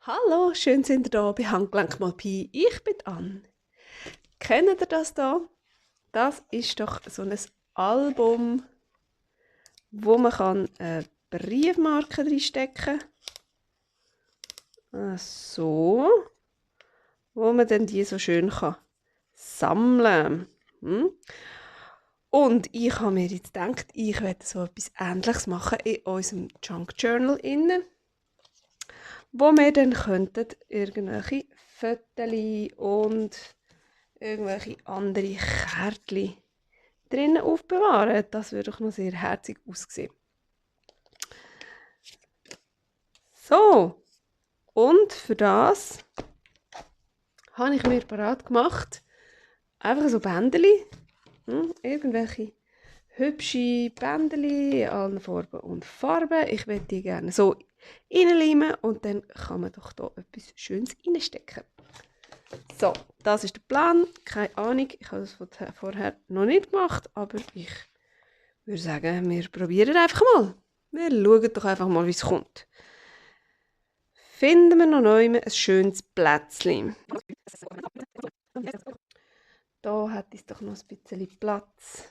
Hallo, schön sind ihr da bei Handgelenk mal Pi. Ich bin Anne. Kennt ihr das da? Das ist doch so ein Album, wo man eine Briefmarke reinstecken kann. So. Wo man dann die so schön sammeln kann. Und ich habe mir jetzt gedacht, ich werde so etwas Ähnliches machen in unserem Junk Journal innen, wo wir dann irgendwelche Fotos und irgendwelche andere Kärtchen drinnen aufbewahren. Das würde doch noch sehr herzig aussehen. So, und für das habe ich mir parat gemacht, einfach so Bändeli, irgendwelche hübsche Bändeli in allen Farben und Farben. Ich möchte die gerne so reinleimen und dann kann man doch da etwas Schönes reinstecken. So, das ist der Plan. Keine Ahnung, ich habe das vorher noch nicht gemacht, aber ich würde sagen, wir probieren einfach mal. Wir schauen doch einfach mal, wie es kommt. Finden wir noch ein schönes Plätzchen. Da hat es doch noch ein bisschen Platz.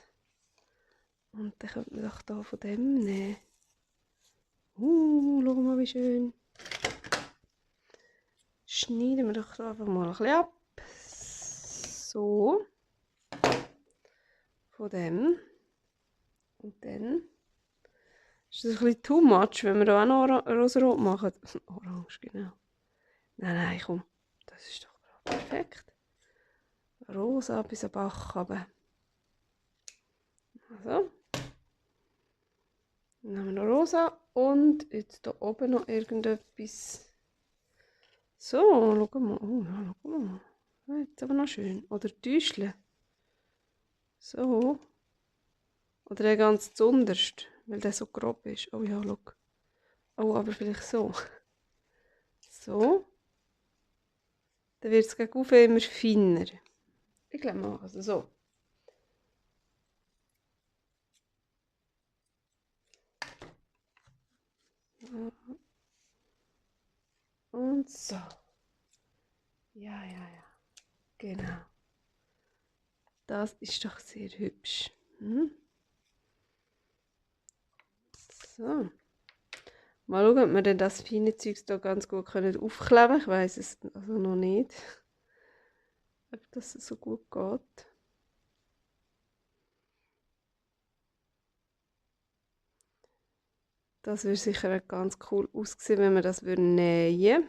Und dann könnte man doch da von dem nehmen. Schau mal, wie schön. Schneiden wir doch da einfach mal ein bisschen ab. So. Von dem. Und dann ist das ein bisschen too much, wenn wir da auch noch rosarot machen. Orange, genau. Nein, komm. Das ist doch perfekt. Rosa bis am Bach runter. Also. Dann haben wir noch rosa. Und jetzt hier oben noch irgendetwas. So, schau mal. Oh, ja, schau mal. Jetzt aber noch schön. Oder Täuschle. So. Oder der ganz zunderst, weil der so grob ist. Oh ja, schau. Oh, aber vielleicht so. So. Dann wird es gegen immer feiner. Ich glaube mal, also so. Und so. Ja. Genau. Das ist doch sehr hübsch. So. Mal schauen, ob wir denn das feine Zeug hier ganz gut aufkleben können. Ich weiß es also noch nicht, ob das so gut geht. Das würde sicher ganz cool aussehen, wenn wir das nähen,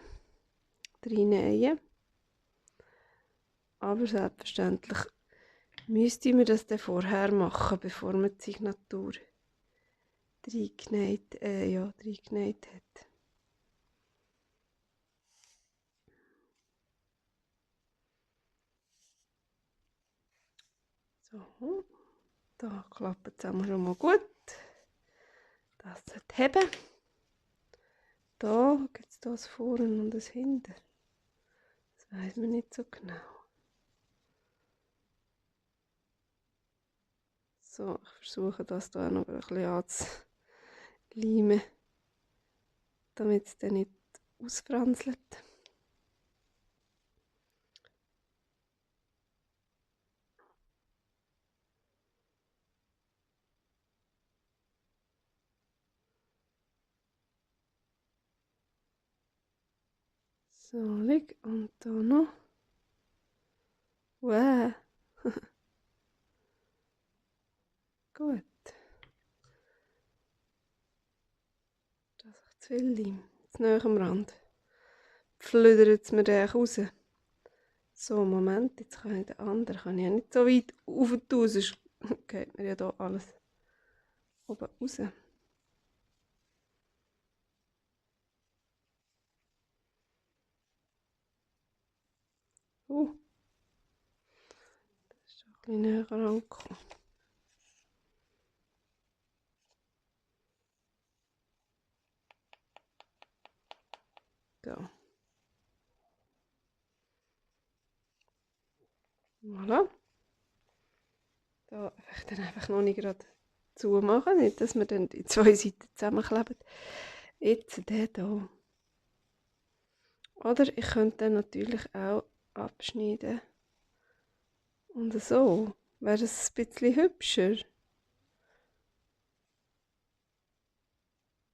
reinnähen. Aber selbstverständlich müsste man das dann vorher machen, bevor man die Signatur reingenäht hat. So, da klappt es auch schon mal gut. Das sollte heben. Da gibt es das vorne und das hinten. Das weiß man nicht so genau. So, ich versuche das hier noch ein bisschen anzuleimen, damit es dann nicht ausfranzelt. So, und da noch. Wow. Gut. Das ist zu viel Leim. Zu nahe am Rand. Flödert es mir den raus. So, Moment, jetzt kann ich den anderen kann ich ja nicht so weit rauf tun, sonst geht mir ja hier alles oben raus. Das ist schon ein bisschen näher rangekommen. So. Voilà. Da ich dann einfach noch nicht gerade zumachen, nicht, dass wir dann die zwei Seiten zusammenkleben. Jetzt der hier. Oder ich könnte dann natürlich auch abschneiden. Und so wäre es ein bisschen hübscher.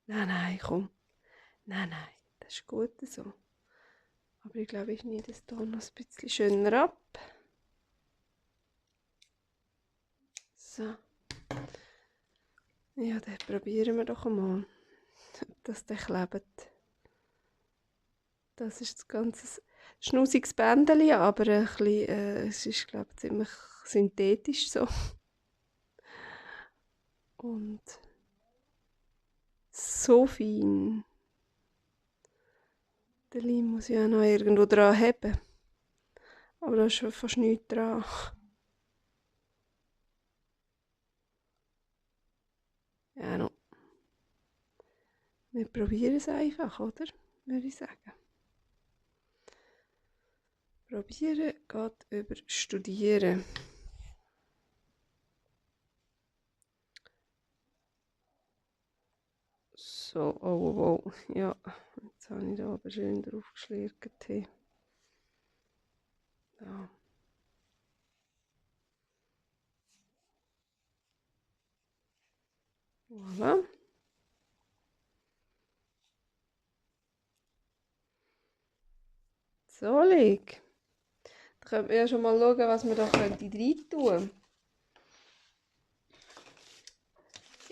Nein, komm. Nein, das ist gut so. Aber ich glaube, ich schneide es hier noch ein bisschen schöner ab. So. Ja, dann probieren wir doch einmal, ob das dann klebt. Das ist das ganze schnusiges Bändchen, aber ein bisschen, es ist, glaube ich, ziemlich synthetisch so. Und so fein. Der Leim muss ich auch noch irgendwo dran haben. Aber da ist schon fast nichts dran. Ja, no. Wir probieren es einfach, oder? Würde ich sagen. Probieren geht über Studieren. So, oh. Ja, jetzt habe ich da aber schön drauf geschlirrt. Da. Voilà. So, leg. Da könnte man ja schon mal schauen, was wir da rein tun könnten.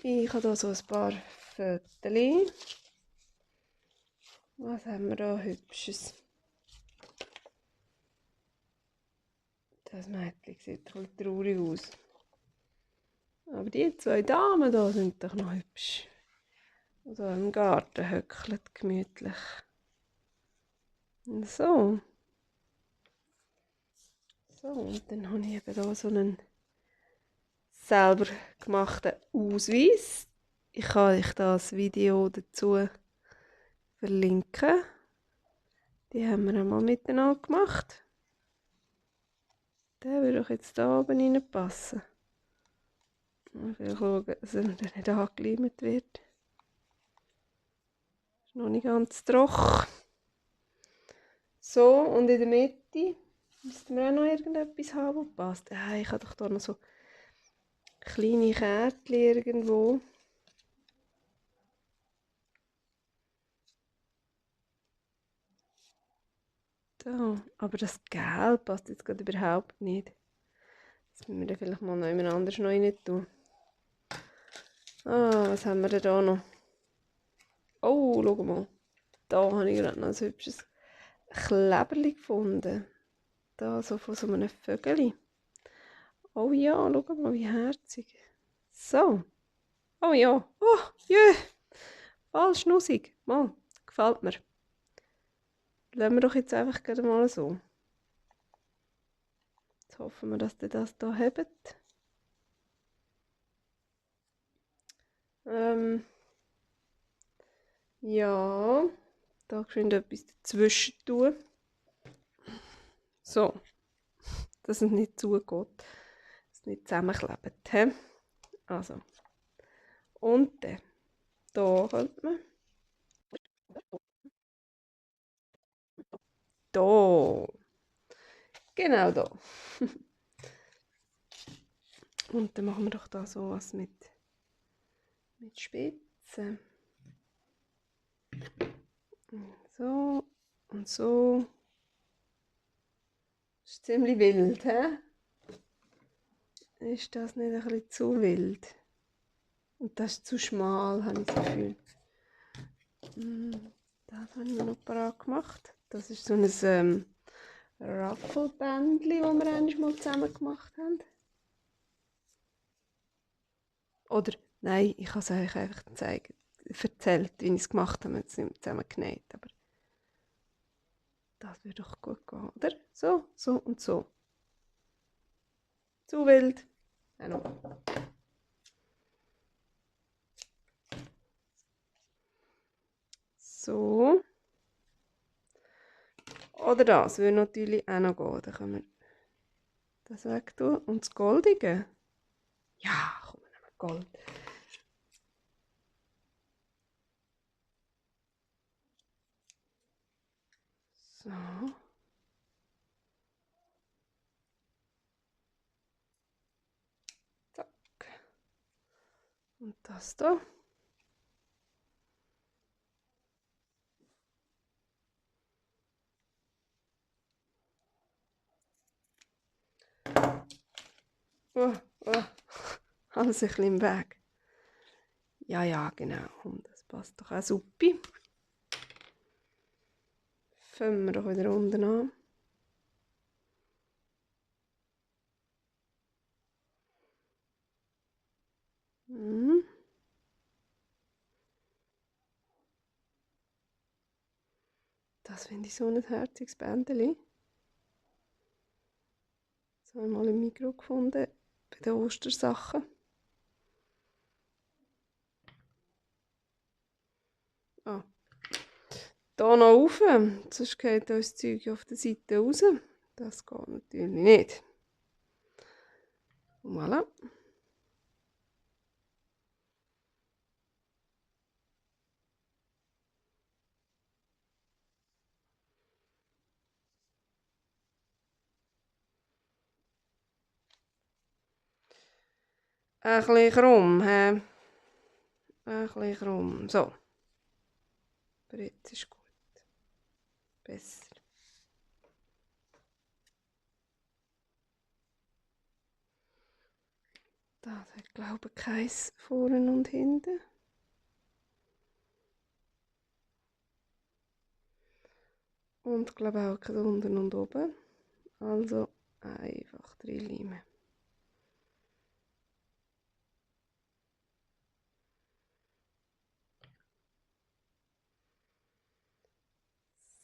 Ich habe hier so ein paar Fötterchen. Was haben wir da Hübsches? Das Mädchen sieht ein bisschen traurig aus. Aber die zwei Damen da sind doch noch hübsch. So im Garten höckeln gemütlich. Und so. So, und dann habe ich eben hier so einen selber gemachten Ausweis. Ich kann euch das Video dazu verlinken. Die haben wir einmal miteinander gemacht. Der würde doch jetzt hier oben reinpassen. Ich will schauen, dass er nicht angeleimt wird. Ist noch nicht ganz trocken. So, und in der Mitte müssten wir auch noch irgendetwas haben, das passt. Ja, ich habe doch hier noch so kleine Kärtchen irgendwo. Da. Aber das Gelb passt jetzt gerade überhaupt nicht. Das müssen wir dann vielleicht mal noch jemand anders noch rein tun. Ah, was haben wir denn da noch? Oh, schau mal. Da habe ich gerade noch ein hübsches Kleberli gefunden. Da, so von so einem Vögeli. Oh ja, schau mal, wie herzig. So. Oh ja. Oh, jö. Voll schnussig. Mal, gefällt mir. Lassen wir doch jetzt einfach gerade mal so. Jetzt hoffen wir, dass ihr das hier habt. Ja, da schön etwas dazwischen tun. So, dass es nicht zugeht, dass es nicht zusammenklebt. He? Also, und dann, da könnte man, da, genau da. Und dann machen wir doch da so was mit Spitzen. So und so. Das ist ziemlich wild, hä? Ist das nicht ein bisschen zu wild? Und das ist zu schmal, habe ich das Gefühl. Das habe ich mir noch parat gemacht. Das ist so ein Raffelbändchen, das wir einmal zusammen gemacht haben. Oder, nein, ich habe es euch einfach erzählt, wie ich es gemacht habe. Wir haben es nicht zusammen genäht, aber das würde doch gut gehen, oder? So, so und so. Zu wild. Auch noch. So. Oder das würde natürlich auch noch gehen. Dann können wir das weg tun. Und das Goldige? Ja, komm, wir nehmen Gold. So. Zack. Und das da. Oh, oh. Alles ein bisschen im Weg. Ja, ja, genau. Und das passt doch auch super. Fangen wir doch wieder unten an. Mhm. Das finde ich so ein herziges Bändchen. Das habe ich mal im Mikro gefunden, bei den Ostersachen. Ah. Hier noch rauf, sonst geht uns das Zeug auf der Seite raus. Das geht natürlich nicht. Voilà. Ein bisschen krumm, hä? Ein bisschen krumm. So. Aber jetzt ist gut. Besser. Das hat, glaube ich, keins vorne und hinten. Und glaube auch kein unten und oben. Also einfach reinleimen.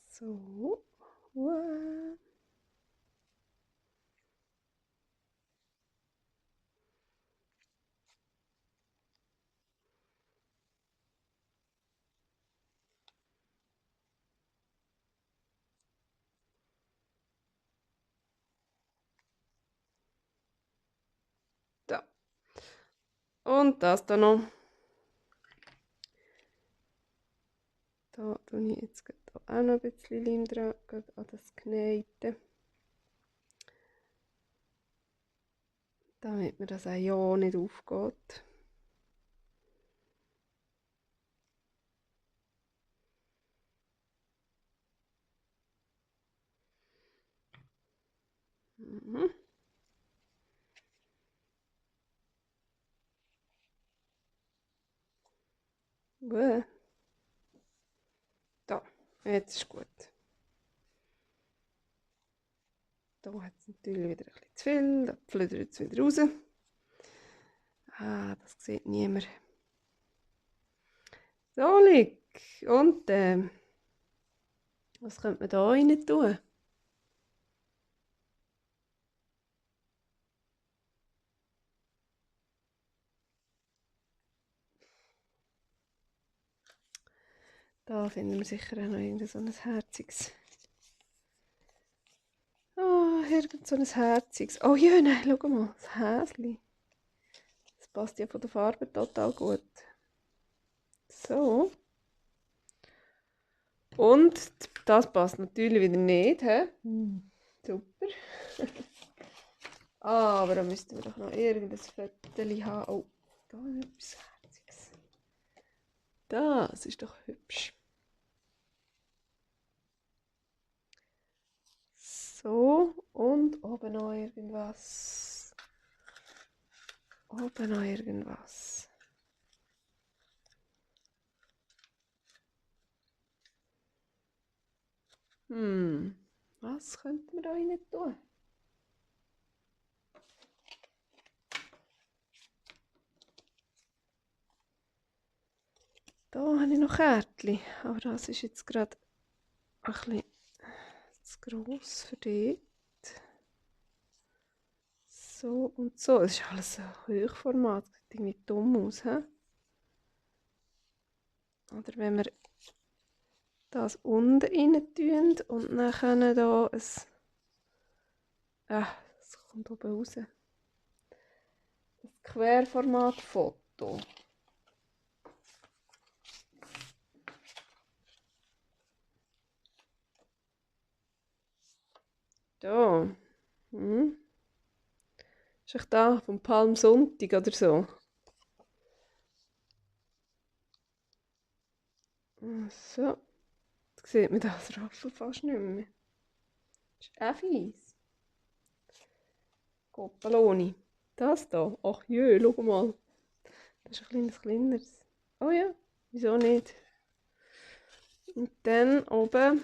So. Wow. Da. Und das da noch. Da tue ich jetzt auch noch ein bisschen Leim dran, an das Knete. Damit mir das auch ja nicht aufgeht. Mhm. Bäh. Da, jetzt ist gut. Da hat es natürlich wieder ein bisschen zu viel, da flödert es wieder raus. Ah, das sieht niemand. So, Lick. Und was könnte man da rein tun? Da finden wir sicher auch noch irgend so ein herziges. Ah, irgend so ein herziges. Oh ja, nein, schau mal, das Häschen. Das passt ja von der Farbe total gut. So. Und das passt natürlich wieder nicht, hä? Super. Aber da müssten wir doch noch irgendein Foto haben. Oh, da ist etwas Herziges. Das ist doch hübsch. So, und oben noch irgendwas. Oben noch irgendwas. Was könnten wir da rein tun? Da habe ich noch Kärtchen, aber das ist jetzt gerade ein bisschen zu gross für dort. So und so. Es ist alles so Hochformat. Das sieht irgendwie dumm aus. He? Oder wenn wir das unten rein tun und dann hier ein. Das kommt oben raus. Ein Querformatfoto. Da. Hm. Ist echt da vom Palmsonntag oder so? So. Jetzt sieht man das Raffel fast nicht mehr. Das ist auch fies. Coppeloni. Das da. Ach jö, schau mal. Das ist ein kleines, kleineres. Oh ja, wieso nicht? Und dann oben.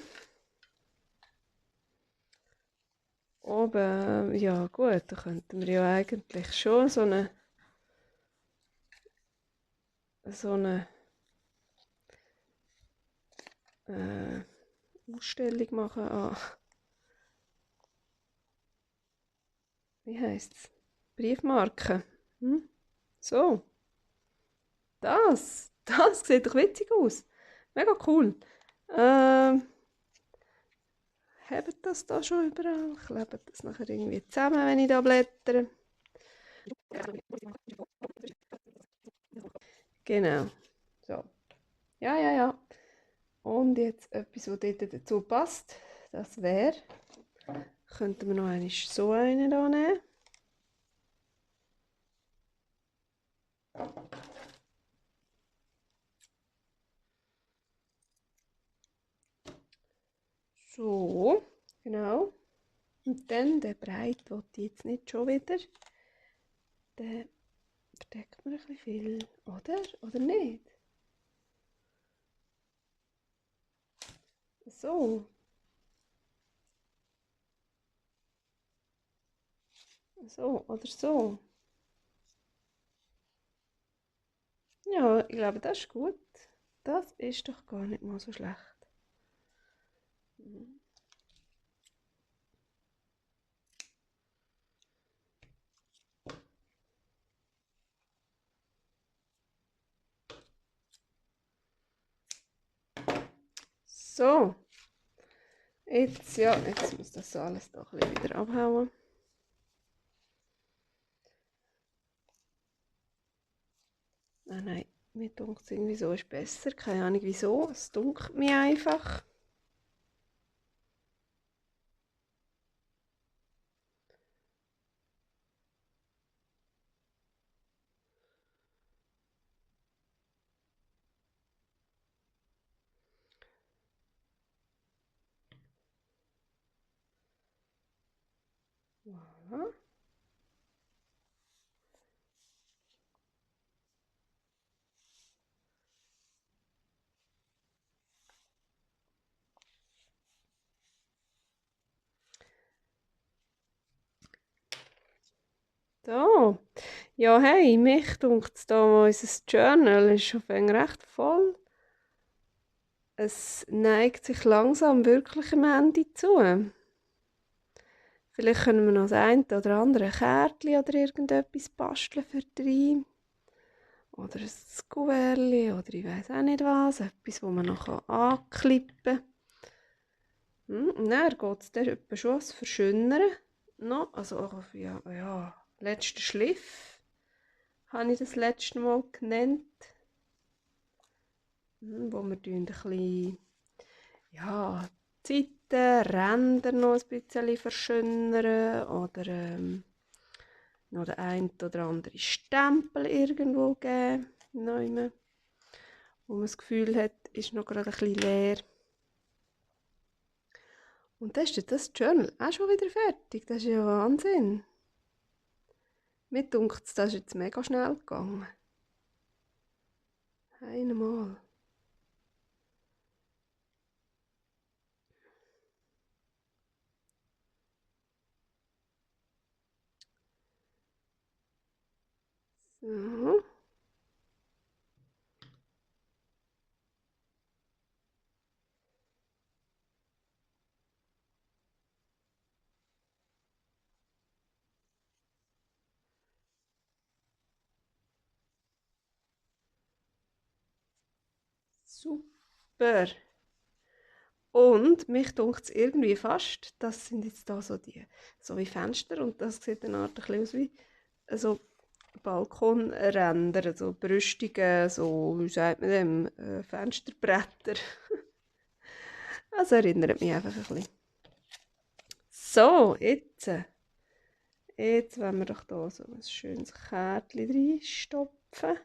Oben, ja gut, da könnten wir ja eigentlich schon so eine Ausstellung machen an, wie heisst es? Briefmarken. Hm? So, das sieht doch witzig aus. Mega cool. Ähm, Habt das da schon überall? Klebt das nachher irgendwie zusammen, wenn ich da blättere? Genau. So. Ja, ja, ja. Und jetzt etwas, was dort dazu passt. Das wäre, könnten wir noch einmal so einen da nehmen. So, genau. Und dann den breit wollte ich jetzt nicht schon wieder. Den verdeckt man ein bisschen viel, oder? Oder nicht? So. So oder so. Ja, ich glaube, das ist gut. Das ist doch gar nicht mal so schlecht. So. Jetzt, ja, jetzt muss das so alles doch ein bisschen wieder abhauen. Nein, nein, mir dunkt es irgendwie so ist besser. Keine Ahnung wieso. Es dunkelt mir einfach. Voilà. Da. Ja, hey, mich dunkt da, unser Journal ist schon recht voll. Es neigt sich langsam wirklich am Ende zu. Vielleicht können wir noch das eine oder andere Kärtchen oder irgendetwas basteln für drei. Oder ein Kuvertchen oder ich weiß auch nicht was. Etwas, wo man noch anklippen kann. Und dann geht es dann schon was verschönern. No, also auch, ja, ja, letzter Schliff habe ich das letzte Mal genannt. Wo wir ein bisschen, ja, die Seiten, Ränder noch ein bisschen verschönern oder noch den einen oder anderen Stempel irgendwo geben. Wo man das Gefühl hat, ist noch gerade ein bisschen leer. Und dann ist das Journal auch schon wieder fertig. Das ist ja Wahnsinn. Mir dunkt es, das ist jetzt mega schnell gegangen. Einmal. So. Super. Und mich dunkt es irgendwie fast, das sind jetzt da so die, so wie Fenster und das sieht eine Art ein bisschen aus wie so Balkonränder, so Brüstungen, so, wie sagt man dem, Fensterbretter. Das erinnert mich einfach ein bisschen. So, jetzt. Jetzt wollen wir doch hier so ein schönes Kärtchen reinstopfen.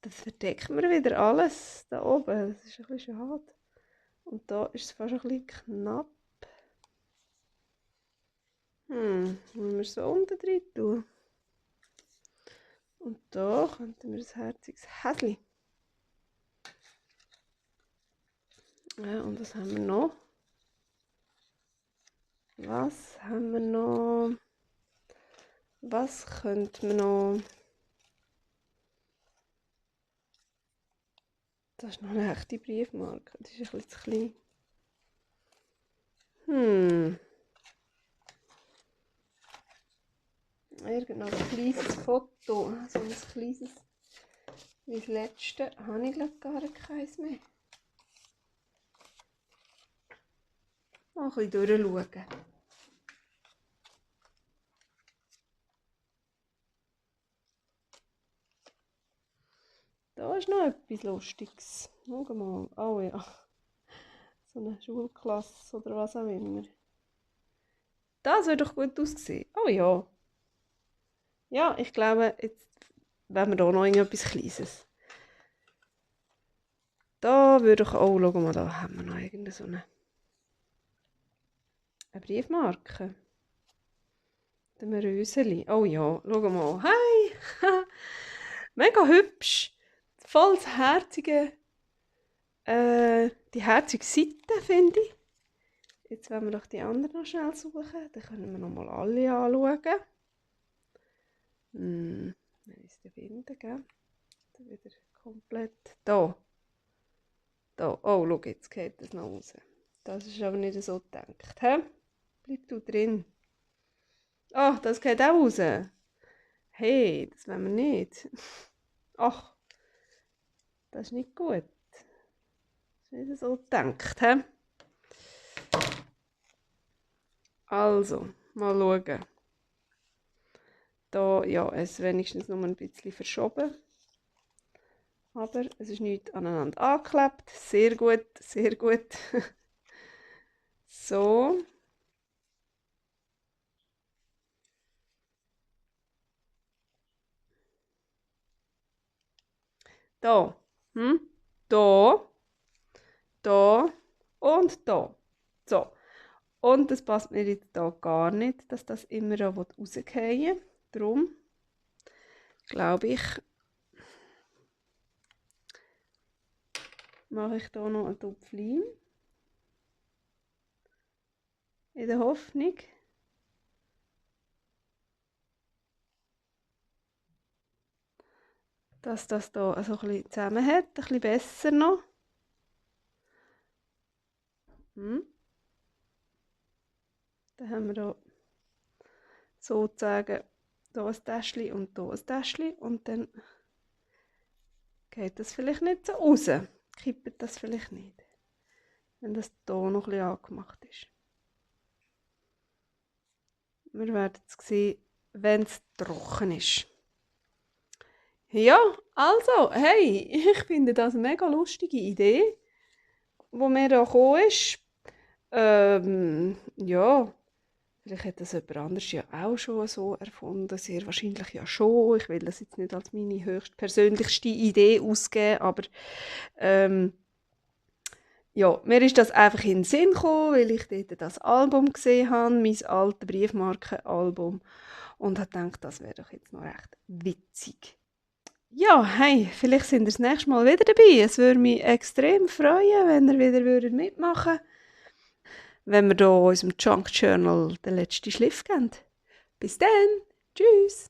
Das verdeckt mir wieder alles da oben. Das ist ein bisschen schade. Und da ist es fast ein bisschen knapp. Müssen wir es so unten drin tun. Und da könnten wir ein herziges Häschen. Ja, und was haben wir noch? Was haben wir noch? Was könnte man noch? Das ist noch eine echte Briefmarke. Das ist ein bisschen zu klein. Irgend noch ein kleines Foto. So ein kleines wie das letzte. Habe ich glaube gar keins mehr. Mal ein bisschen durchschauen. Da ist noch etwas Lustiges. Schau mal. Oh ja. So eine Schulklasse oder was auch immer. Das wird doch gut aussehen. Oh ja. Ja, ich glaube, jetzt wollen wir da noch irgendetwas Kleines. Da würde ich auch, schau mal, da haben wir noch irgendeine so eine Briefmarke. Ein Röseli. Oh ja, schau mal. Hi! Mega hübsch. Voll das herzige, die herzige Seite, finde ich. Jetzt wollen wir doch die anderen noch schnell suchen. Dann können wir noch mal alle anschauen. Wenn ich es finden, gell? Dann wieder komplett. Da. Da. Oh, schau, jetzt geht das noch raus. Das ist aber nicht so gedacht. He? Bleib du drin. Ach, das geht auch raus. Hey, das wollen wir nicht. Ach, das ist nicht gut. Das ist nicht so gedacht. He? Also, mal schauen. Da, ja, es ist wenigstens noch ein bisschen verschoben. Aber es ist nicht aneinander angeklebt. Sehr gut, sehr gut. So. Da. Da. Da. Und da. So. Und das passt mir jetzt da gar nicht, dass das immer rausfallen will. Darum glaube ich, mache ich da noch einen Topf Leim. In der Hoffnung, dass das hier also ein bisschen zusammenhält, ein bisschen besser noch. Dann haben wir hier sozusagen hier ein Täschchen und hier ein Täschchen und dann geht das vielleicht nicht so raus. Kippt das vielleicht nicht, wenn das hier noch ein bisschen angemacht ist. Wir werden es sehen, wenn es trocken ist. Ja, also, hey, ich finde das eine mega lustige Idee, die mir da gekommen ist. Ja, vielleicht hat das jemand anderes ja auch schon so erfunden, sehr wahrscheinlich ja schon. Ich will das jetzt nicht als meine höchstpersönlichste Idee ausgeben, aber ja, mir ist das einfach in den Sinn gekommen, weil ich dort das Album gesehen habe, mein altes Briefmarkenalbum, und habe gedacht, das wäre doch jetzt noch recht witzig. Ja, hey, vielleicht sind ihr das nächste Mal wieder dabei. Es würde mich extrem freuen, wenn ihr wieder mitmachen würdet. Wenn wir hier unserem Junk Journal den letzten Schliff geben. Bis dann. Tschüss.